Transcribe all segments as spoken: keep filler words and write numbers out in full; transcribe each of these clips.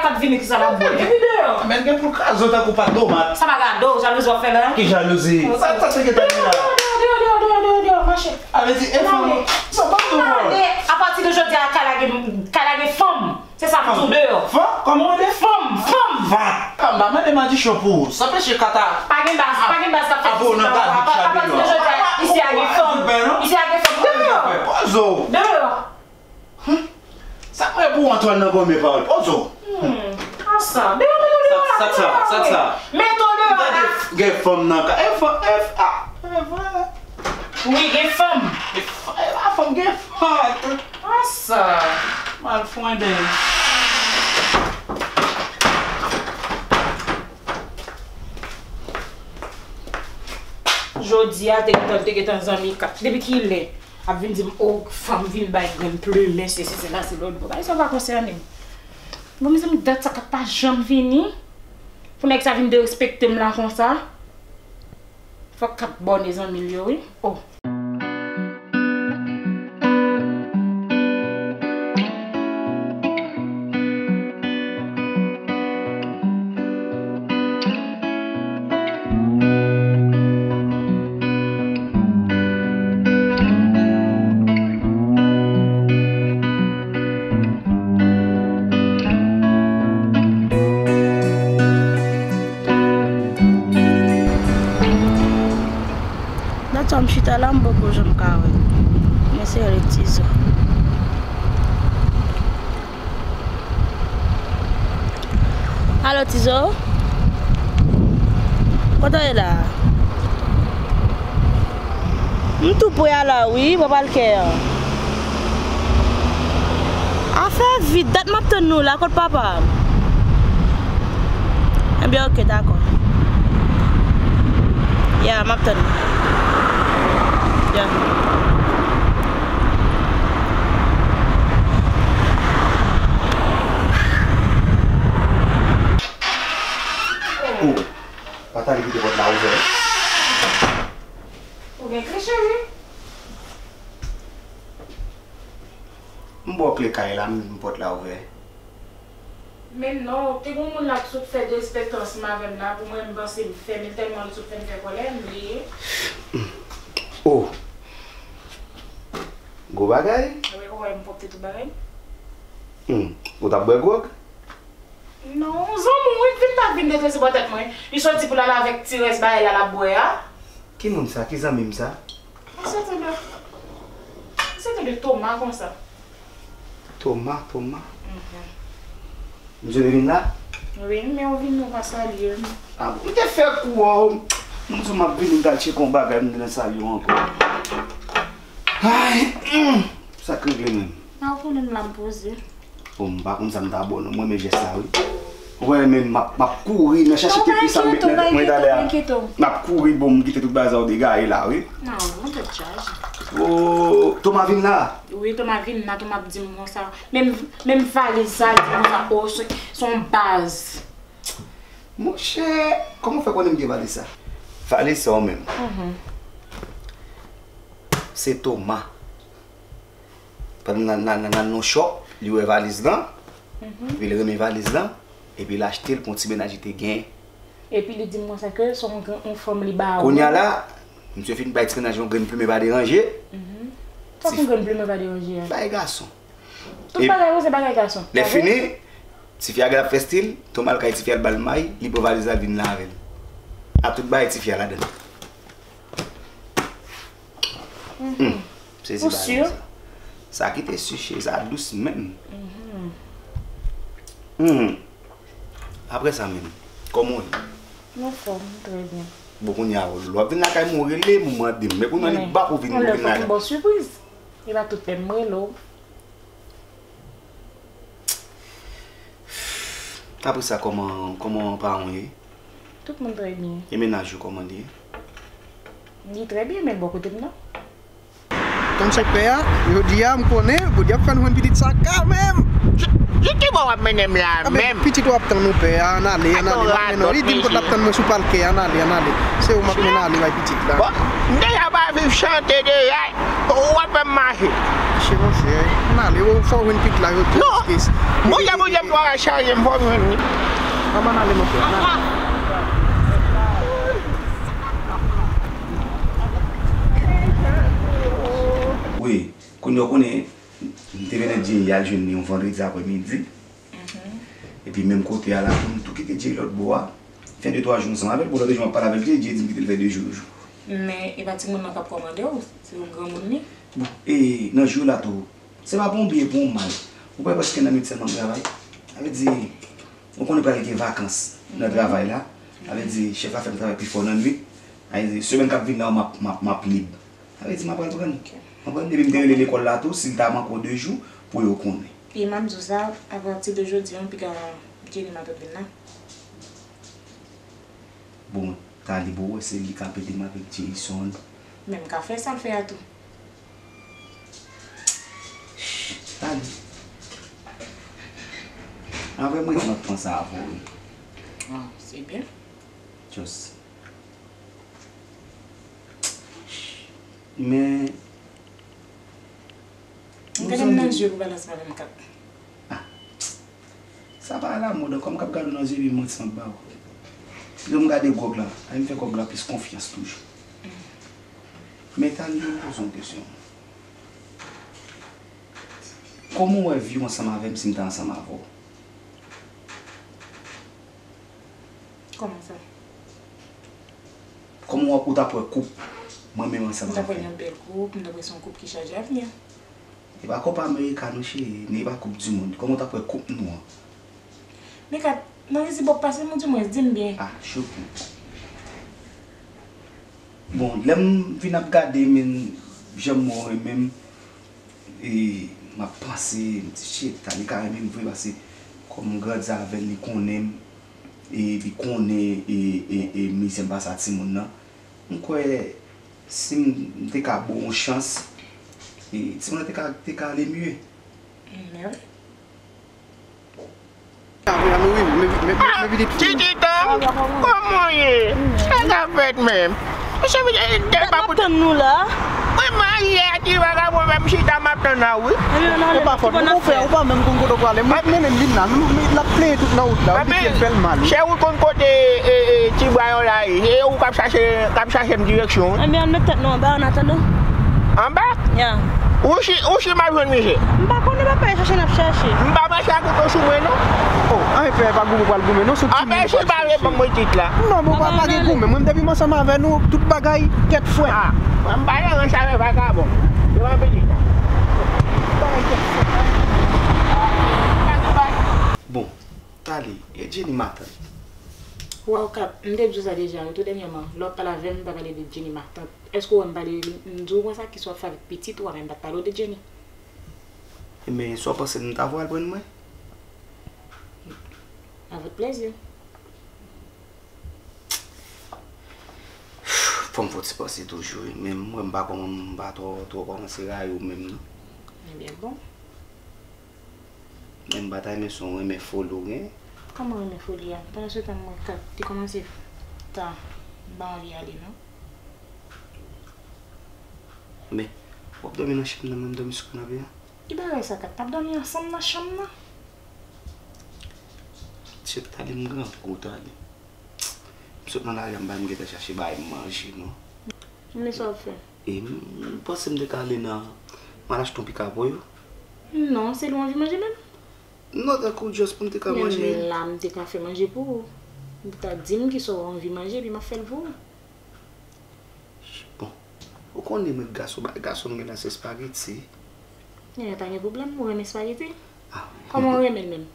Pat vini ki sa l ap bwè. Vini deyò. Men gen pou l kraze w tankou pat tomat. Sa pa gade w, jalouzi w ap fè la. Ki jalouzi? Sa, sa te gentan gen la. Deyò, deyò, deyò, deyò, deyò, deyò, mache. Ale di, e fanm, sa pa tou bon. Apati de jodi a, ka lage, ka lage fanm. Se sa pou tou deyò. Fanm? Kòman w rele? Fanm, fanm. Fanm. Fanm, ba mande madichon pou ou. Sa peche kata. Pa gen baz, pa gen baz k ap fè isit la. Apati de jodi a, isi a gen fanm. Isi a gen fanm. Deyò. Pozo. Deyò. Sa mwen pou Antoine nan gòmè pawòl. Pozo. Hmm. Ansanm. Deyò, deyò, deyò. Sa, sa, sa, sa. Meto deyò la. Gen fanm nan ka. E fanm, e f-, a, e vre. Wi, gen fanm. E f-, e la fanm gen fanm. Ansanm. Mal fwenben. Jodi a, te gentan, te gentan zanmi ka. Depi ki lè? Ap vin di m, o, fanm vin bay grenn plimen, se, se, se la, se lòt bò. Bagay sa pa konsène m. Bon, mezanmi, dat sa k ap pa janm vini. Pou nèg sa vin derespekte m la konsa. Fòk k ap bòne zanmi l yo, wi. O. Dat sa m chita la, m poko janm ka wè l. Mwen se rele Tizo. Alo, Tizo? Kote w ye la? M tou pre a la, wi, mwen pral kè an. Afè vit, dat m ap tann nou la, kot papa m? Ebyen, oke, dakò. Ya, m ap tann. Ya. Oh, pa t ale kite pòt la ouvè. Ou gen kle, cheri? M ba w kle kay la, m pòt la ouvè. Men non, te gon moun la k sot fè derespektan ansanm avè m la, pou mwen, m panse m fè, men tèlman l sot fè m fè kòlè, m bliye. Oh! Gwo bagay? Wi, ou wè m pwòpte tout bagay. Hmm. Ou t ap bwè gwòg? Non, zanmi w wi, vin t ap vin detrese bò tèt mwen. Li soti pou l al avèk ti rès bagay la l ap bwè a. Ki moun sa? Ki zanmi m sa? Yon sèten de, yon sèten de Toma konsa. Toma, Toma. Mhm. Misye te vin la? Wi, men w vin ou pa salye m. Ah, bon, m te fè kou a w. M di w m ap vini, m t al tcheke yon bagay, m te nan salye w ankò. Ay, mm, sa k regle menm? A, ou konnen m la m poze. Bon, m pa konn sa m ta ba w non, mwen renmen jès sa wi. Ou wè men m ap, m ap kouri nan chache kèk sa m met nan tèt mwen talè a. M ap kouri, bon, m kite tout bagay sa yo degaye la wi. Non, mwen tèt chaje. Oh, Toma vin la? Wi, Toma vin la, Toma ap di m konsa. Menm, menm valiz sa, di m konsa, oh, se, se yon baz. Monchè, kòman w fè konnen m gen valiz sa? Valiz sa w menm. Mhm. Se Toma. Pandan n al nan, nan, nan yon shop, li wè valiz lan, mhm, epi li renmen valiz lan, epi li achte l pou yon ti mennaj li te gen. Epi li di m konsa ke se yon gran, yon fanm li ba ou. Kounye a la, misye fin bay ti mennaj yon grenn plimen pa deranje. Mhm. Sa yon grenn plimen pa deranje a? Bay gason. Tout bagay ou se bagay gason. Lè fini, tifi a gad ap fè stil, Toma al kay tifi a, l ba l may, li pran valiz la, l vin la avè l. A tout bagay tifi a ladan l. Mhm. Hmm. Sezi bagay sa. Sa ki te siche, sa dous menm. Mhm. Hmm. Apre sa menm, kòman w ye? M anfòm, trè byen. Bon, kounye a, lè w ap vin lakay mwen, w rele m, ou mande m. Men kounye a, li bak ou vin, ou vin lakay. Fòk m ba w sipriz. E pa tout lè m rele w. Apre sa, kòman, kòman paran w ye? Tout moun trè byen. E mennaj ou, kòman li ye? Li trè byen, men l bò kote m nan. Tann sa k pè a, jodi a, m konnen, Bondye ap fè n jwenn pitit sa kanmenm. Jis ki bò w ap mennen m la menm? Pitit w ap tann ou pè a, ann ale, ann ale, m ap mennen w. Li di m kot l ap tann mwen sou palkè, ann ale, ann ale. Se ou m ap mennen ale bay pitit la. Bon, m deja pa viv chante deja, w ap fè m mache. Che monchè, m ale, ou fò w jwenn pit la, yo Non! Monchè, monchè, m pral chaje, m fò w jwenn, wi. Ann, ann ale, monchè, ann ale. Wi, kounye a w konnen, m te vin ede Jay al jwenn li yon vandredi aprèmidi. Epi menm kote a la, tou, m tou kite Jay lòt bò a. Fè de twa jou ansanm avè l, pou lòt jou m ap pale avèk Jay, Jay di m kite l fè de jou, jou. Men, e pa timoun nan k ap kòmande w, se yon granmoun li. Bon, e nan jou la tou, se pa pou yon byen, pou yon mal. Ou pa wè prèske nan nwit sèlman m travay. Sa vle di, ou konnen pral gen vakans nan travay la. Sa vle di, chèf la fè m travay pi fò nan nwit. Sa vle di, semèn k ap vin la, m ap, m ap, m ap lib. Sa vle di, m ap pral pran. Ok. M ap pran, epi m te rele lekòl la tou, si l ta manke w de jou, pou yo konnen. E m ap di w sa, apati de jodi a, m piga Jenny matant vin la. Bon, Tali, bon, ou wè se li k ap ede m avèk Jason. Men m ka fè sa l fè a tou. Tali. Apre mwen, m ap panse avè w, wi. Ah, se byen. Just. Men, M gade m nan zye pou pale ansanm avè m, Kat. Ah. Sa pa alamòd ankò, m k ap gade w nan zye, epi manti m ap ba w. Lè m gade Gòg la, ay m fè Gòg la plis konfyans toujou. Men Tali, m poze yon kesyon. Kòman w wè vi w ansanm avè m si m ta ansanm avè w? Kòman sa? Kòman w, ou t ap wè koup mwen menm ansanm avè w? M t ap wè yon bèl koup, m t ap wè se yon koup ki chaje avni. E pa Copa America non, cheri, ni pa Coupe du Monde. Kòman w t ap wè koup nou an? Men Kat, nan rizibòk pase m, ou di mwens, di m byen. Ah, chouk mwen. Bon, lè m vin ap gade, men, jan m wè w renmen m, e, m ap panse, m di, shit, Tali ka renmen m vre, paske kòm m grandi avè l, li konnen m, e li konnen, e, e, e mizè m pase ak timoun nan. M kwè, si m, m te ka ba w yon chans, e, timoun nan te ka, te ka ale mye. Men wi. Ah, Titita, kòman w ye? Sa k ap fèt menm? Mesye, mesye, e, e, pa pou tann nou la. Mwen marye ak ti vagabon, menm chita m ap tann la, wi. E pa fòt ou, ou pa menm konn kote w prale. Mwen mennen l vin la, l ap plenyen tout nan wout la, ou di ke l fè l mal, wi. Chè, ou konn kote, e, e, ti bwa yo la ye? E ou k ap chache, k ap chache m direksyon, wi. Ebyen, ann met tèt nou anba, ann atandan. Anba? Ya. Ou si, ou si m ap jwenn misye? M pa konnen, papa, e chache n ap chache. M pa mache ak kouto sou mwen, non. Oh, anyen pè, pa goumen, pral goumen, non, sou timoun. Anpè, si pa reponn mwen tit la. Non, bon, pa, pa gen goumen. Mwen, depi m ansanm avè nou, tout bagay tèt frèt. Ah, m pa nan ranch avè vagabon. Yo pa vini la. Bon, Tali, e Jenny matant? Waw, Kat, m te di w sa deja, wi, tou dènyèman, lè w ap pale avè m, m pa pale de Jenny matant. Èske w wè m pale, m di w konsa, kisa w ap fè avèk pitit ou a, men m pa t pale w de Jenny. Ebyen, sa w panse m ta voye al pran mwen? A vòt plèzi. Fò m fè yon ti panse toujou, wi, men m wè m pa kòman, m pa twò, twò kòmanse rayi w menm, non. Ebyen, bon. Men m pa ta renmen si w renmen foli w gen. Kòman renmen foli a? Pandan se tan mwen Kat te kòmanse ta m pa anvi ale non. Men, w ap dòmi nan chanm nan, mwen m dòmi sou kanape a? Ki bagay sa Kat? N ap dòmi ansanm nan chanm nan? Tchèt, Tali, m grangou, Tali. M sot nan lari a, m pa menm gentan chache bagay m manje, non. Men sa w ap fè? E m, m panse m te ka ale nan, m al achte yon pika pou yo. Non, se li w anvi manje menm? Non, tankou just pou m te ka manje. Menm la, m te ka fè manje pou ou. Ou ta di m kisa w anvi manje, epi m ap fè l pou ou. Bon, ou konnen mwen gason, bagay gason m gen la se espageti. E pa gen pwoblèm, ou renmen espageti? Ah. Kòman w renmen l menm?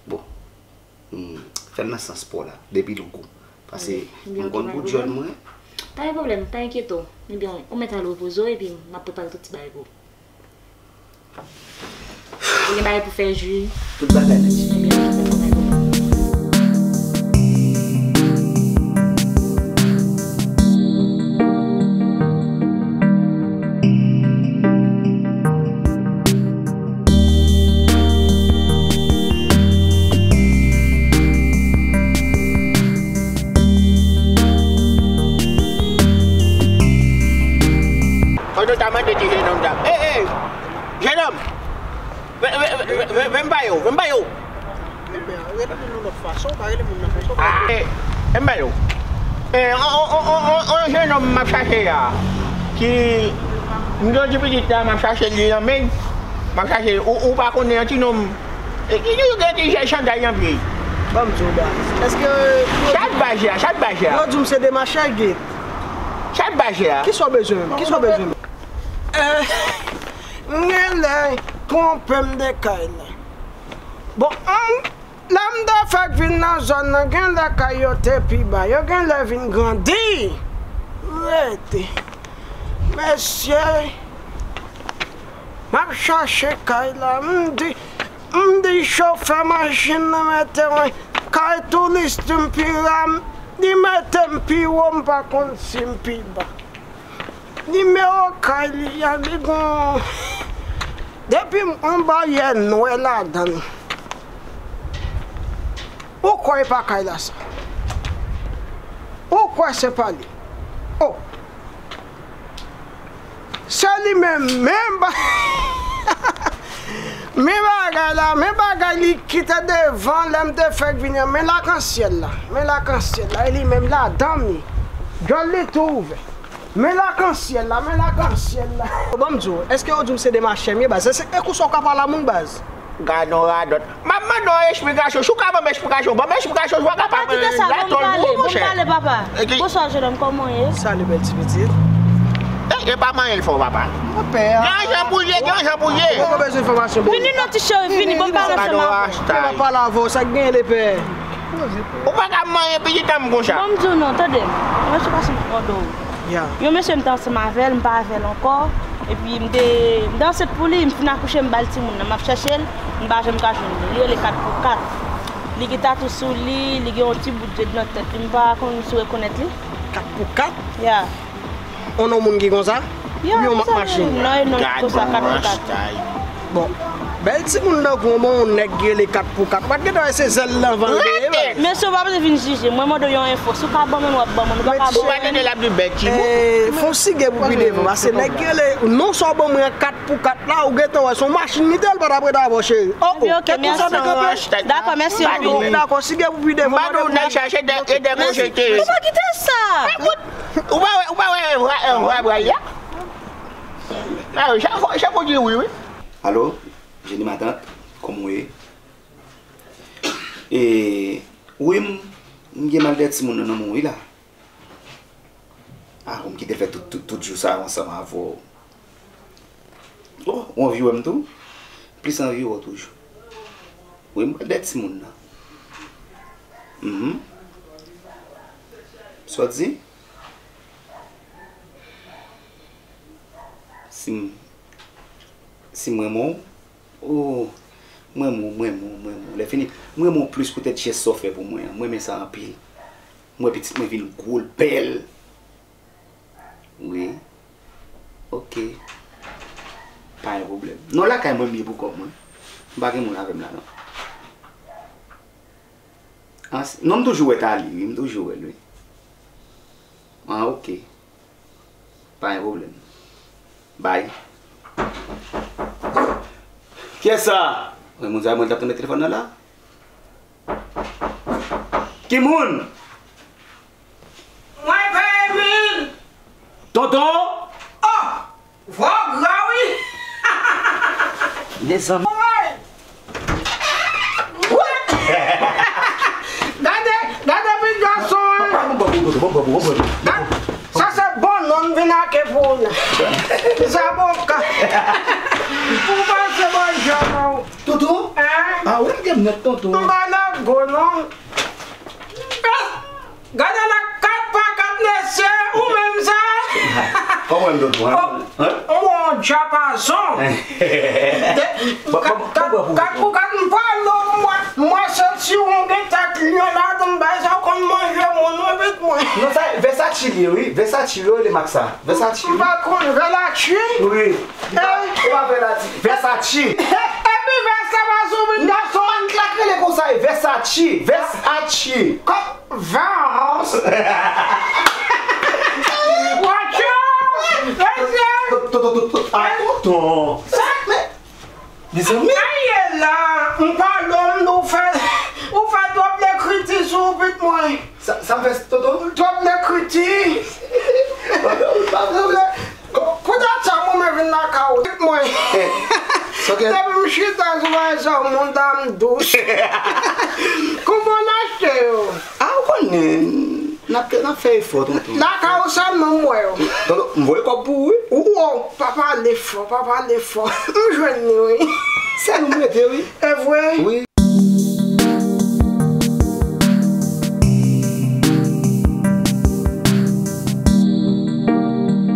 Bon, hmm, fè l nan sans pa w la, depi l gou. Paske m konn gou dyòl mwen. Pa gen pwoblèm, pa enkyete w. Ebyen, ou mèt al repoze w epi m ap prepare tout ti bagay pou ou. Ou gen bagay pou fè, ji? Tout bagay nèt. Ebyen, m ap fè bagay pou ou. Fò nou ta mande ti jenòm sa. Ey, ey! Jenòm! Vin, vin, vin, vin, vin, vin m pale w, vin m pale w. Ebyen, rele moun nan lòt fason, ou pa rele moun nan konsa, ou pa rele. Ah, eh, eh, m pale w. Eh, on, on, on, on, on, on jenòm m ap chache a, ki, m gen yon ti pitit la, m ap chache li nan men, m ap chache, ou, ou pa konnen yon ti nonm, e ki toujou gen ti chay chanday nan pye. Ban m di w, baz. Èske. Chat baz la, chat baz la. Yo di m se demachè, get. Chat baz la. Kisa w bezwen menm? Kisa w bezwen menm? Eh, m genlè twonpe m de kay la. Bon, m, lè m te fèk vin nan zòn nan, genlè kay yo te pi ba. Yo genlè vin grandi. Rete. Mesye, m ap chache kay la. M di, m di chofè machin nan mete mwen kay touristik pi ra. Li mete m pi wo, m pa konn si m pi ba. Nimewo kay li a, li gon. Depi yon baryè nwè ladan l. Ou kwè e pa kay la sa? Ou kwè se pa li? Oh! Se li menm, men ba-, men bagay la, men bagay li kite devan lè m te fèk vini an, men lakansyèl la, men lakansyèl la, e li menm ladan m ye. Djòl li tou ouvè. Men lakansyèl la, men lakansyèl la. Bon, ban m di w, èske yo di w se demachè m ye, baz? Èske e konsa w ka pale a moun, baz? Gad on radòt. M ap mande w esplikasyon. Si w ka ban m esplikasyon, ban m esplikasyon, si w pa ka pa ban m, la tòl pou ou, monchè. Papa, kite sa, ban m pale, ban m pale, papa. Bonswa, jenòm, kòman w ye? Salut, bèl ti pitit. Eh, e pa manyen l fè w, papa. Mwen pè a. Gen jan pou l ye, gen jan pou l ye. Mwen bezwen enfòmasyon, bèl. Vini non, ti cheri, vini, ban m pale ansanm avè w. Mwen ap pale avè w, sa k genyen, lepè? Ou pa ka manyen pitit an m konsa. Bon, m di w non, tande m. Mwen se pa sou kòdo. Ya. Yon mesye m te ansanm avè l, m pa avè l ankò. Epi m te, m te ansent pou li, m fin akouche, m ba l timoun nan, m ap chèche l, m pa janm ka jwenn li. Li rele kat pou kat. Li gen tatou sou li, li gen yon ti bout djed nan tèt li, m pa konn si w rekonèt li. Kat pou kat? Ya. On non moun ki konsa? Ya, yon machin. Non, e non, li konsa, kat pou kat. Bon, bèl timoun tankou w, bon, yon nèg ki rele kat pou kat. Pa t gentan wè se zèl nan van l te ye, baz. Mesye, w pa bezwen vin jije. Mwen mande w yon enfo. Si w ka ban mwen, w ap ban mwen. Ou pa tande l ap di bèl timoun. Eh, fè yon sige pou pi devan. Paske nèg ki rele, non sa w ban mwen an kat pou kat la, ou gentan wè se yon machin li te ye, l pa t ap ret avè w, cheri. Oh, oh, kèt konsa te kanpe. Dakò, mèsi anpil. Dakò, sige pou pi devan. M pa di w nèg chache de, e de kote. Ou pa kite sa. Ou pa wè, ou pa wè, eh, vwa, eh, vwa bray la? Ah, chak fwa, chak fwa w di wi, wi. Alo, Jenny matant, kòman w ye? E, wi, m, m gen mal de timoun nan nan men w wi la. Ah, ou m ki te fè tout, tout, tout jou sa yo ansanm avè w. Oh, ou anvi wè m tou? Plis anvi wè w toujou. Wi, m pral dèyè timoun nan. Mhm. Sa w di? Si m, si m renmen w? Oh, m renmen w, m renmen w, m renmen w. Lè fini, m renmen w plis poutèt jès sa w fè pou mwen an. M renmen sa anpil. M wè pitit mwen vin gwo, l bèl. Wi. Ok. Pa gen pwoblèm. Non, lakay mwen m ye pou kò mwen. M pa gen moun avè m la, non. Ah, s-, non, m toujou wè Tali, wi, m toujou wè l, wi. Ah, ok. Pa gen pwoblèm. Bay. Kiyès sa? Wi, moun sa, mwen t ap tande telefòn nan la. Ki moun? Mwen peye mil. Tonton? Oh! Vwa w gra wi. Mezanmi. Woy! Gade, gade pitit gason an. Bon, bon, bon, bon, bon, bon, bon. Gad, sa se bon non m vin ake pou ou la. Zaboka. Ou pase bon jan ou. Toutou? Hein? Ah, ou lage m nèt, tonton. M pa nan go, non. Gade la, kat pa kat, mesye, ou menm sa. Kòman, tonton, hein? Hein? Ou on djapazon. Kat, kat, kat pou kat, m pale w, mwen, mwen santi w gen tèt lyon ladan, bay sa w konn manje moun, wi, vit mwen. Non, sa, Versace li ye, wi, Versace, yo rele mak sa. Versace, wi. M pa konn Versace. Wi. Ou pa, ou pa Versace. Versace. Epi vès la pa sou vin gason. Mak la k rele konsa, e Versace. Versace. Kò, Vans. Watch out! Mesye! Tonton, tonton, tonton. Ah, tonton. Sa, men, Mezanmi! Aye la, m pale w, m di w fè, ou fè twòp lekriti sou pit mwen. Sa, sa m fè, tonton? Twòp lekriti. Tonton, pa vle. Ko-, kounye a sa, mwen vin lakay ou, pit mwen. Depi m chita sou bagay sa, moun ta m dous. Kòman w achte yo? A, ou konnen, n ap, n ap fè efò, tonton. Lakay ou sèlman m wè yo. Tonton, m voye kòb pou ou, wi. Ou, o, pa pale fò, pa pale fò. M jwenn li, wi. Sèl ou m rete, wi. E vre? Wi.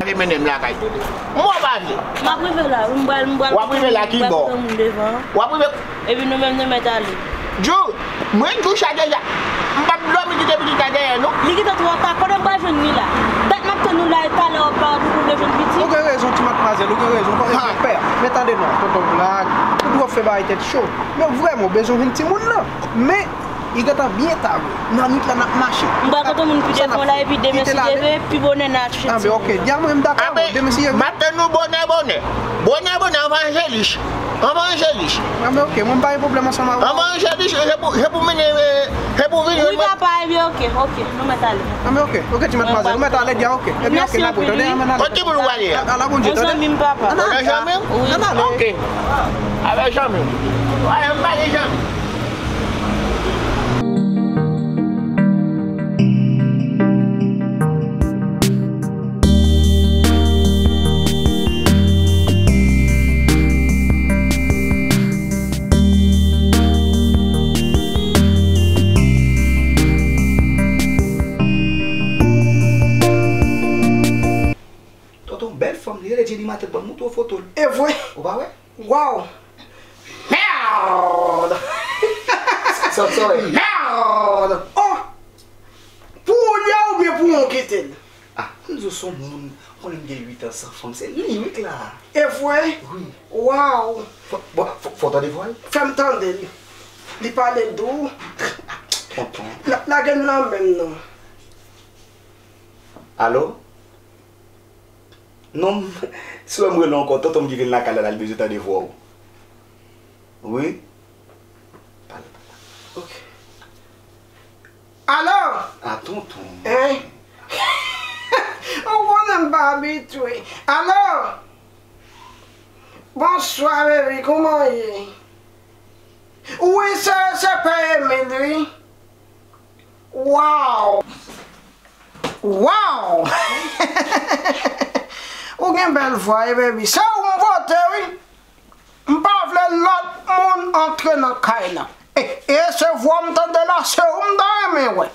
Ale mennen m lakay tonton. Mwen pa vle. M ap rive la, wi, m pral, m pral. W ap rive la ki bò? M pral kote moun devan. W ap rive. Epi nou menm nou mèt ale. Djou, mwen djou chaje ya. M p ap dòmi kite pitit la dèyè, non. Li gentan twò ta, kote m pral jwenn li la? Dat m ap tann ou la, e talè w ap pale pou w vle jwenn pitit. Ou gen rezon, ti madmwazèl, ou gen rezon, ou pa gen pè. Men tande non, tonton blag, ou twò fè bagay tèt cho. Men vrèman, ou bezwen jwenn timoun nan. Men, li gentan byen ta, vre. Nan nwit la, n ap mache. M pral kote moun pi devan la, epi demen si Dye vle, pi bonè n a achte timoun nan. Anben, ok, di a mwen, m dakò, demen si Dye vle. M ap tann ou bonè, bonè. Bonè, bonè, anvan anjelis. Anvan anjelis. Anben, ok, mwen m pa gen pwoblèm ansanm avè w. Anvan anjelis, se pou, se pou mennen, e, se pou vin jwenn mwen. Wi, papa, ebyen, ok, ok, nou mèt ale. Anben, ok, ok, ti madmwazèl, ou mèt ale, di a, ok. Ebyen, ok, n ap wè, tande, ann ale. Kote pou nou prale a? Ala Bondye, tande. Ann ale. Ann ale. Ok. Avè zanmi m. Wè, m pale zanmi. Tonton, bèl fanm, li rele Jenny Matant, ban m montre w foto l. E vre? Ou pa wè? Waw! Merde! Sa, sa, wè. Merde! Oh! Pou ou li a oubyen pou mwen kite l? Ah, m di w se yon moun, konnen m gen uit an san fanm, se li wi k la. E vre? Wi. Waw! Fò, bon, fò, fò w tande vwa l? Fè m tande l. Li pale dou. Tonton. La, lage l nan men m non. Alo? Non, m, si w wè m rele w ankò, tonton m ki vin lakay la, l al bezwen tande vwa w. Wi. Pale, pale. Ok. Alo? A, tonton. Hein? Ou konnen m pa abitye. Alo? Bonswa, baby, kòman w ye? Wi, se, se Pè Emil, wi. Waw! Waw! Ou gen bèl vwa, wi, baby. Se ou m vote, wi. M pa vle lòt moun antre nan kay la. E, e se vwa m tande la, se ou m ta renmen wè.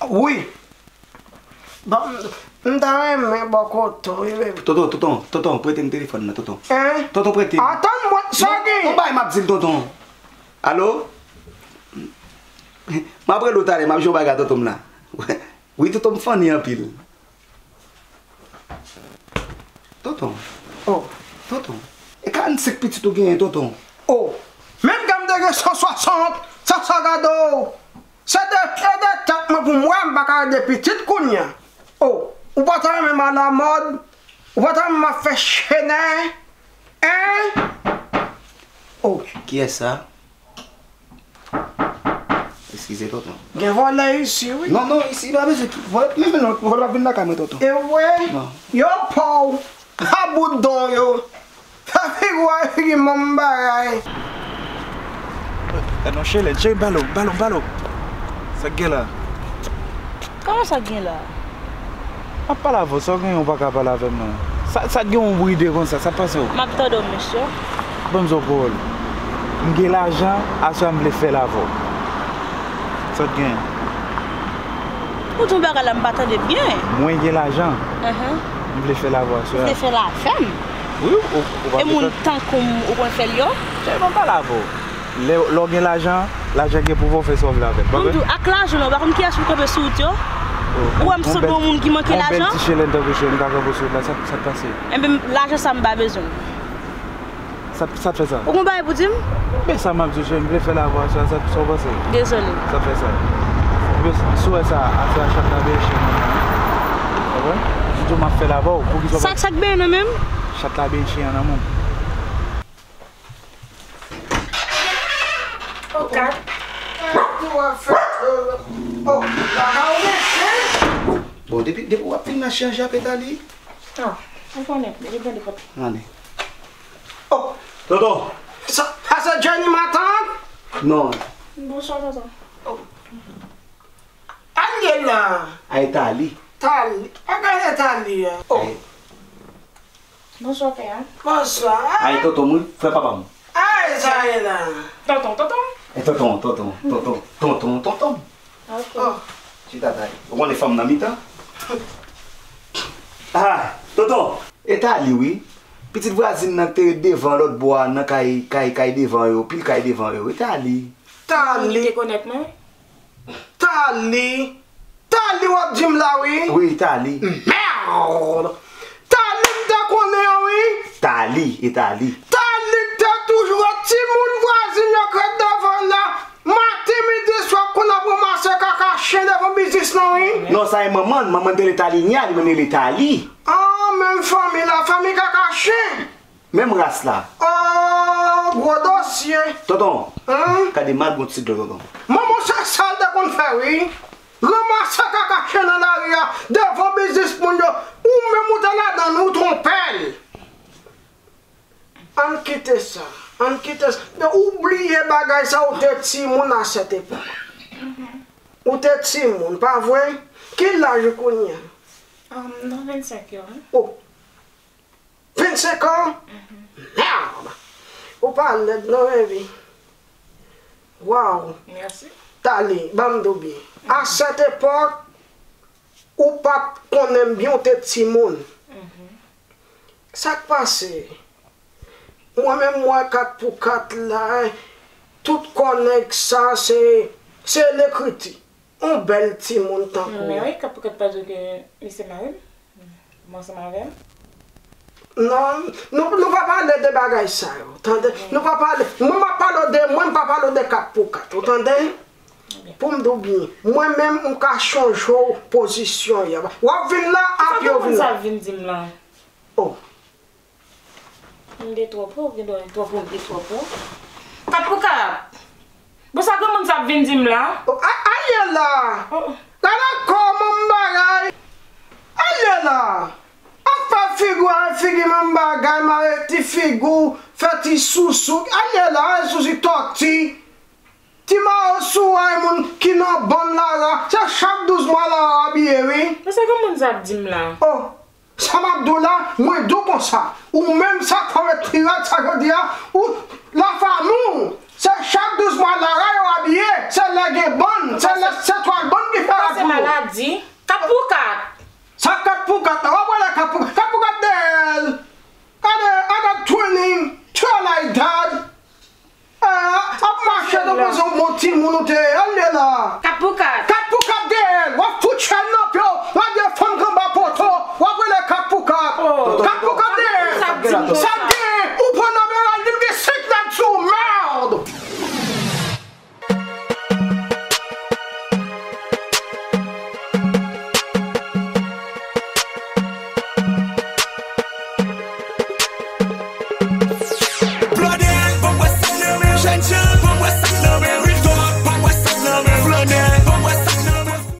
Wi. Bon, m ta renmen bò kote w, wi, baby. Tonton, tonton, tonton, prete m telefòn nan, tonton. Hein? Tonton, prete m. Atann mwen, sa gen? Non, yon bagay m ap di l, tonton. Alo? M ap rele w talè, m ap jwe yon bagay a tonton m la. Wi, tonton m funny anpil. Tonton. Oh. Tonton. E karannsenk pitit ou genyen, tonton? Oh. Menm ke m te gen san swasant, sa, sa gade w. Se de, se de tèt mwen pou m wè, m pa ka rele pitit kounye a. Oh. Ou pa ta renmen m alamòd? Ou pa ta renmen m ap fè chenè? Hein? Oh. Kiyès sa? Eskize, tonton. Gen vòlè isi, wi. Non, non, isi pa bezwen vòlè. Menm non, vòlè pa vin lakay mwen, tonton. E vre? Non. Yo pa w. A bout don yo. Fè figi w a figi manm bagay. E non, Chelèn, cheri, balo, balo, balo. Sa k gen la? Kòman sa k gen la? M ap pale avè w, sa w genyen ou pa ka pale avè m nan? Sa, sa k gen yon bride konsa, sa k pase w? M ap tande w, mesye. Ban m di w yon pawòl. M gen lajan, aswè a m vle fè l avè w. Sa w t genyen? Ou di yon bagay la m pa tande byen. Mwen gen lajan. Ahan. M vle fè l avè w aswè a. Ou vle fè l avè m? Wi, ou, ou pa vle fè. E moun tankou m, ou konn fè l yo? Cheri, ban m pale avè w. Lè, lè w gen lajan, lajan gen pouvwa w fè sa w vle avè l. Ban m di w, ak lajan la, ou pa konn kiyès pou kanpe sou wout yo? Ou wè m sanble yon moun ki manke lajan? Yon bèl ti chelèn tankou cheri, m ka kanpe sou wout la, sa, sa k pase? Enben, lajan sa m pa bezwen l. Sa, sa t fè sa? Ou gon bagay pou di m? Men sa m ap di w, cheri, m vle fè l avè w aswè a, sa, sa w panse? Dezole. Sa t fè sa? Ebyen, si w wè sa, aswè a chat la benyen chen nan men m. Ou konprann? M di w m ap fè l avè w, poukisa w pa... Sa, sa k benyen nan men m? Chat la benyen chen an nan men w. Kat. Kat, w ap fè, euh, oh, la ka ou gen chen? Bon, depi, depi w ap fin nan chen an, Etali. Ah, ou konnen, depi bande pot. Ane. Oh, tonton. Sa, sa se Jenny matant? Non. Bonswa, tonton. Oh. Al ye la. Ay, Etali. Tali. Pa gade Tali a. Oh. Ay. Bonswa, pè a. Bonswa. Ay, tonton mwen, frè papa m. Ay, sa ye la. Tonton, tonton. E tonton, tonton, tonton, tonton, tonton. Ok. Oh. Chita, Tali. Ou konnen fanm nan mitan? Ah, tonton. Etali, wi. Pitit vwazin nan ki te ret devan lòt bò a, nan kay, kay, kay devan yo, pil kay devan yo. Etali. Tali. Li rekonèt mwen? Tali. Tali w ap di m la, wi. Wi, Tali. Merde! Tali m te konnen an, wi. Tali, e Tali. Tali k te toujou wè timoun vwazin yo k ret devan la. Maten, midi, swa, kounye a ap ranmase kaka chen devan biznis lan, wi. Non, sa e manman l, manman l te rele Talinya, li menm li rele Tali. Ah, menm fanmi la, fanmi kaka chen. Menm ras la. Oh, gwo dosye. Tonton, gade mal gon ti dlo, tonton. Manman se sa l te konn fè, wi. Ranmase kaka chen nan lari a, devan biznis moun yo. Ou menm ou te ladan l, ou twonpe l. Ann kite sa. Ann kite sa. Men ou bliye bagay sa, ou te timoun a sèt epòk. Ou te timoun, pa vre? Ki laj ou kounye a? Um, nan vennsenk yo, wi. Oh. Vennsenk an? Merde! Ou pa lèd non, baby. Waw. Mèsi. Tali, ban m di w byen. A sèt epòk, ou pa t konnen m byen, ou te timoun. Sa k pase? Mwen menm, m wè kat pou kat la, tout kò nèg sa, se, se lekriti. On bèl timoun tankou. Men wi, kat pou kat pa di w ke li se mari m. Bon, ansanm avè m. Non, nou, nou pa pale de bagay sa yo, tande? Nou pa pale, mwen m ap pale de mwen, m pa pale de kat pou kat, ou tande? Pou m di w byen, mwen menm, m ka chonje w pozisyon yè. W ap vin la, apre w vin la. Sa moun sa vin di m la? Oh. M de twò pran, ou gen dwa de twò pran, m de twò pran. Kat pou kat. Bon, sa granmoun sa ap vin di m la? Oh, a-, aye la! Oh. Gade kòman m bagay! Aye la! Ap fè figi w, figi menm bagay, mare ti figi w, fè ti sousou. Aye la, e sousou tòti. Ti mayo sou ay moun ki nan bann Lara, se chak douz mwa Lara abiye, wi. Men sa granmoun sa ap di m la? Oh, sa m ap di w la, mwen di w konsa. Ou menm sa k fè w ret pi rèd sa jodi a, ou, lafanmi w, se chak douz mwa Lara yo abiye, se lè gen bann, se lè se twal bann ki fè rad pou yo. Sa se maladi. Kat pou kat. Sa kat pou kat la, w ap wè lè kat pou kat, kat pou kat dèyè l. Gade, I got twinning, try like that. Ah, ap mache tankou se yon bon timoun ou te ye, ale la. Kat pou kat. Kat pou kat dèyè l, w ap fout chèn nan pye w, w ap gen fanm k anba poto, w ap rele kat pou kat. Oh. Kat pou kat dèyè l. Sa k di m sa?